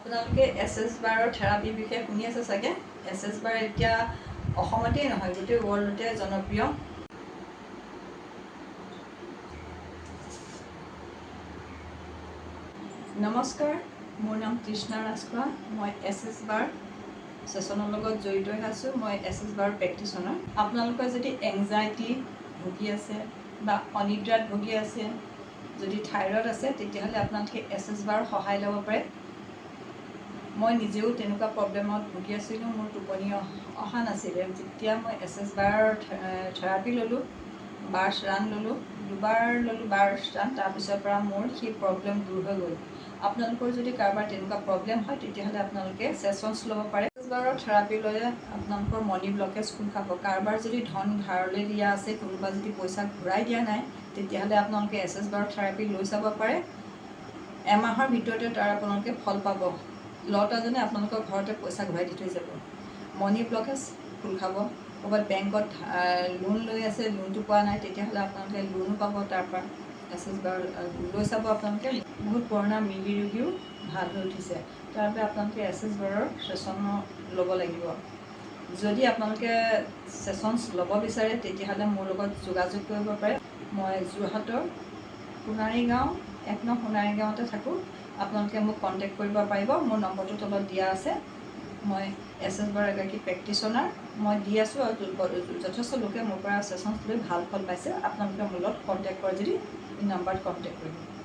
আপোনালোকে S S বাৰৰ থেৰাপিৰ বিষয়ে শুনি আছে চাগে। এছ এছ বাৰ এতিয়া অসমতেই নহয়, গোটেই ৱৰ্ল্ডতে জনপ্ৰিয়। নমস্কাৰ, মোৰ নাম তৃষ্ণা ৰাজখোৱা। মই এছ এছ বাৰ ছেছনৰ লগত জড়িত হৈ আছোঁ। মই এছ এছ বাৰ প্ৰেক্টিচনাৰ। আপোনালোকে যদি এংজাইটি ভুগি আছে বা অনিদ্ৰাত ভুগি আছে, যদি থাইৰয়ড আছে, তেতিয়াহ'লে আপোনালোকে এছ এছ বাৰ সহায় ল'ব পাৰে। মই নিজেও তেনেকুৱা প্ৰব্লেমত ভুগি আছিলোঁ। মোৰ টোপনি অহা নাছিলে। যেতিয়া মই এছ এছ বাৰ থেৰাপি ল'লোঁ, বাৰ্ছ ৰান ল'লোঁ, দুবাৰ ল'লোঁ বাৰ্ছ ৰান, তাৰপিছৰ পৰা মোৰ সেই প্ৰব্লেম দূৰ হৈ গ'ল। আপোনালোকৰ যদি কাৰোবাৰ তেনেকুৱা প্ৰব্লেম হয়, তেতিয়াহ'লে আপোনালোকে ছেছনছ ল'ব পাৰে। এছ এছ বাৰৰ থেৰাপি ল'লে আপোনালোকৰ মনি ব্লকেজ খোল খাব। কাৰোবাৰ যদি ধন ধাৰলৈ দিয়া আছে, কোনোবা যদি পইচা ঘূৰাই দিয়া নাই, তেতিয়াহ'লে আপোনালোকে এছ এছ বাৰৰ থেৰাপি লৈ চাব পাৰে। এমাহৰ ভিতৰতে তাৰ আপোনালোকে ফল পাব। লওঁতাজনে আপোনালোকৰ ঘৰতে পইচা ঘূৰাই দি থৈ যাব। মনি ব্লকেজ খোল খাব। ক'ৰবাত বেংকত লোন লৈ আছে, লোনটো পোৱা নাই, তেতিয়াহ'লে আপোনালোকে লোনো পাব তাৰ পৰা। এছ এছ বাৰ লৈ চাব আপোনালোকে। বহুত পুৰণা মৃগী ৰোগীও ভাল হৈ উঠিছে। তাৰ বাবে আপোনালোকে এছ এছ বাৰৰ ছেছন ল'ব লাগিব। যদি আপোনালোকে ছেছনছ ল'ব বিচাৰে, তেতিয়াহ'লে মোৰ লগত যোগাযোগ কৰিব পাৰে। মই যোৰহাটৰ সোণাৰী গাঁও, 1 নং সোণাৰী গাঁৱতে থাকোঁ। আপোনালোকে মোক কণ্টেক্ট কৰিব পাৰিব। মোৰ নম্বৰটো তলত দিয়া আছে। মই এছ এছ বাৰ এগৰাকী প্ৰেক্টিচনাৰ। মই দি আছোঁ আৰু যথেষ্ট লোকে মোৰ পৰা ছেছনছ লৈ ভাল ফল পাইছে। আপোনালোকে মোৰ লগত কণ্টেক্ট কৰে যদি এই নাম্বাৰত কণ্টেক্ট কৰিব।